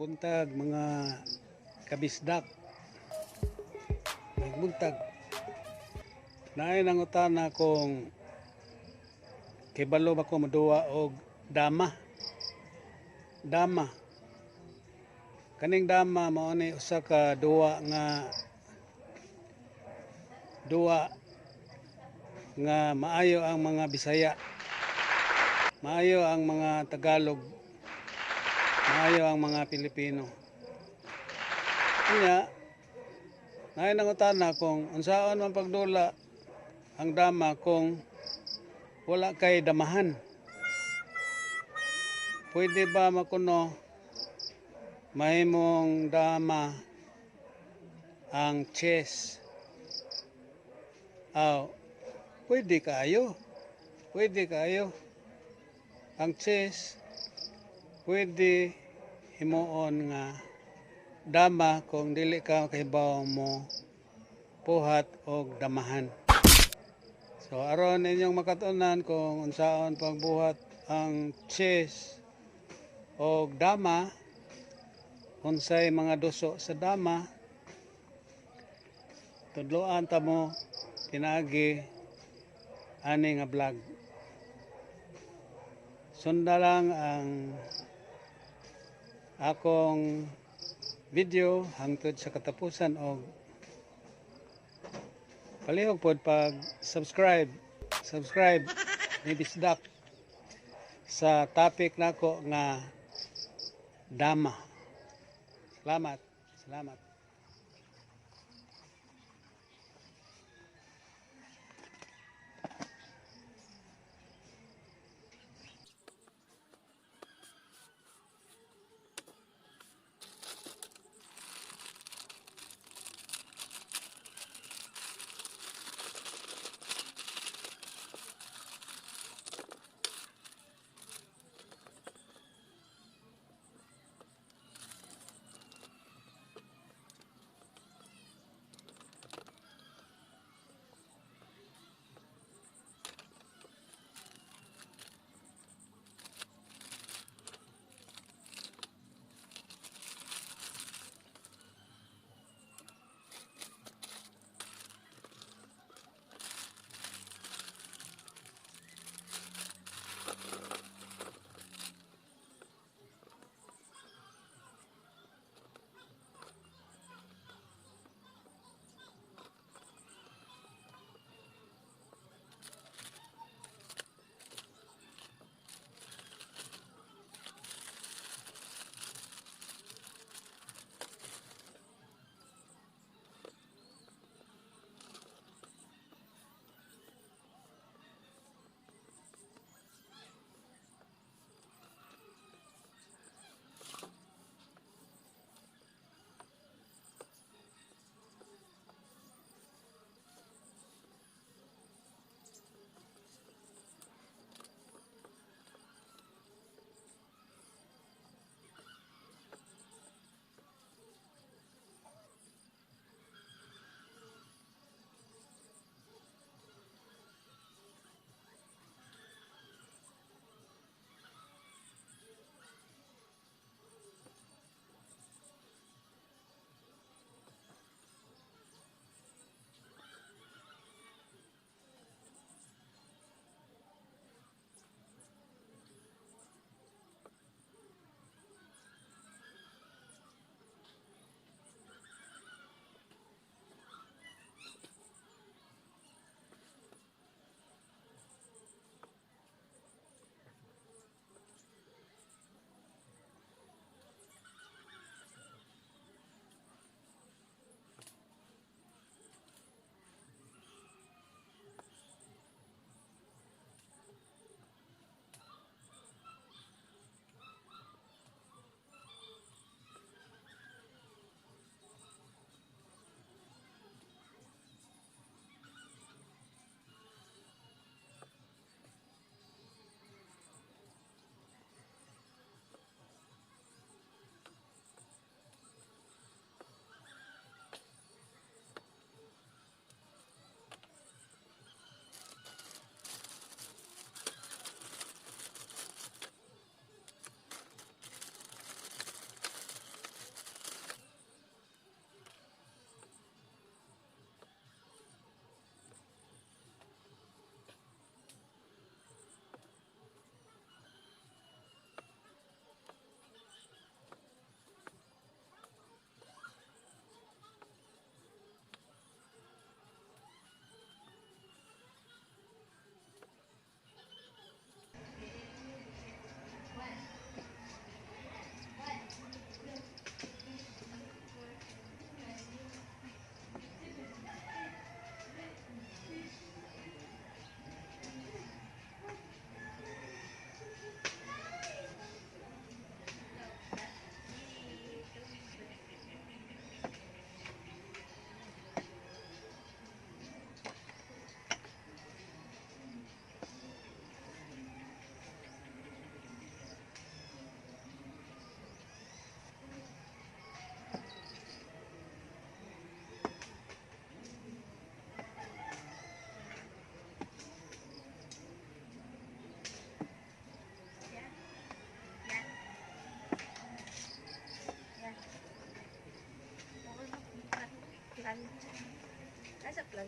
Buntag, mga kabisdak. Maayong buntag. Naay nangutana kung kibalo ba ko moduwa og dama. Dama. Kaning dama mao ni usa ka duwa nga maayo ang mga Bisaya. Maayo ang mga Tagalog. Maayo ang mga Pilipino. Unya, naay nangutana kung unsaon man pagdula ang dama kung wala kay damahan. Pwede ba makuno mahimong dama ang chess? Aw, pwede kaayo. Pwede kaayo. Ang chess pwede himuon nga dama kung dili ka kahibaw mo buhat og damahan. So aron inyong makatunan kung unsaon pagbuhat ang chess og dama, unsay mga duso sa dama, tudloan ta mo pinaagi ani nga vlog. Sunda lang ang akong video hangtod sa katapusan og palihog pod pag subscribe subscribe ni Bisdak sa topic nako nga dama. Salamat, salamat.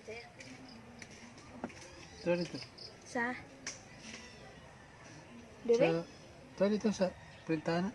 Sir. Ito dito. Sa? Dire? Sa, ito dito sa bintana.